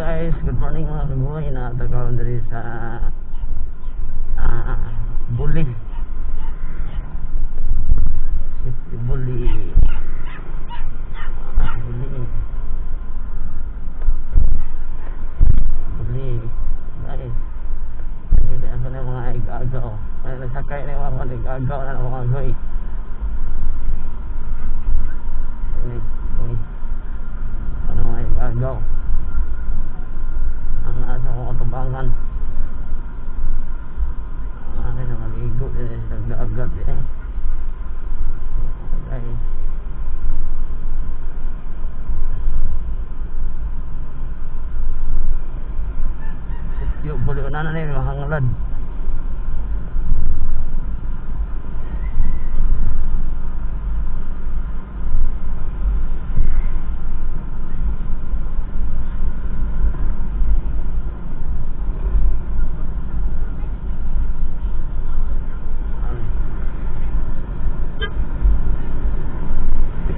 Guys, good morning mga kaguhay na karon diri sa Buli. City Buli. Buli. Buli. Guys. Hindi ako na mga igagaw. Ay nagsakay na yung mga igagaw na mga kaguhay. Ini, uy. Ano mga igagaw? Ang nasa kong katubangan. Ano na maligo din sa dagat eh. Okay. Sityo buli na na ni mahanglad.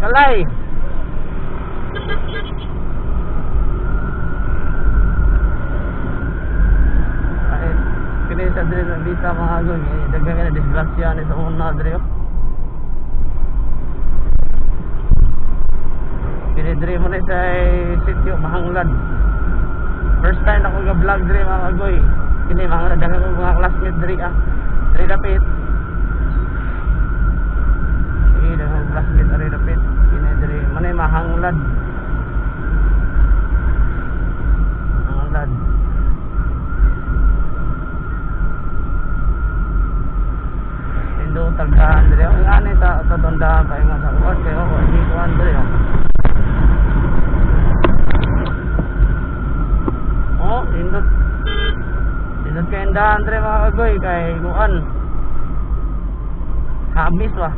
Kalay. Ay, kini sa diri sa bisa mga agoy, daghan na disgrasya ni sa una diri. Kini diri mo ni sa sitio Mahanglad. First time ako ga-vlog diri mga agoy. Kini mga daghan ko mga classmate diri ah. Diri dapit. Sige, daghan classmate diri dapit. Kini diri manay Mahanglad. Mahanglad. Indo tagdaan diri. Ang ani ta tatandaan pa nga sa kuan kayo ko hindi kuan diri. Oh, indot. Indot kay daan diri mga kagoy kay kuan. Hamis ba?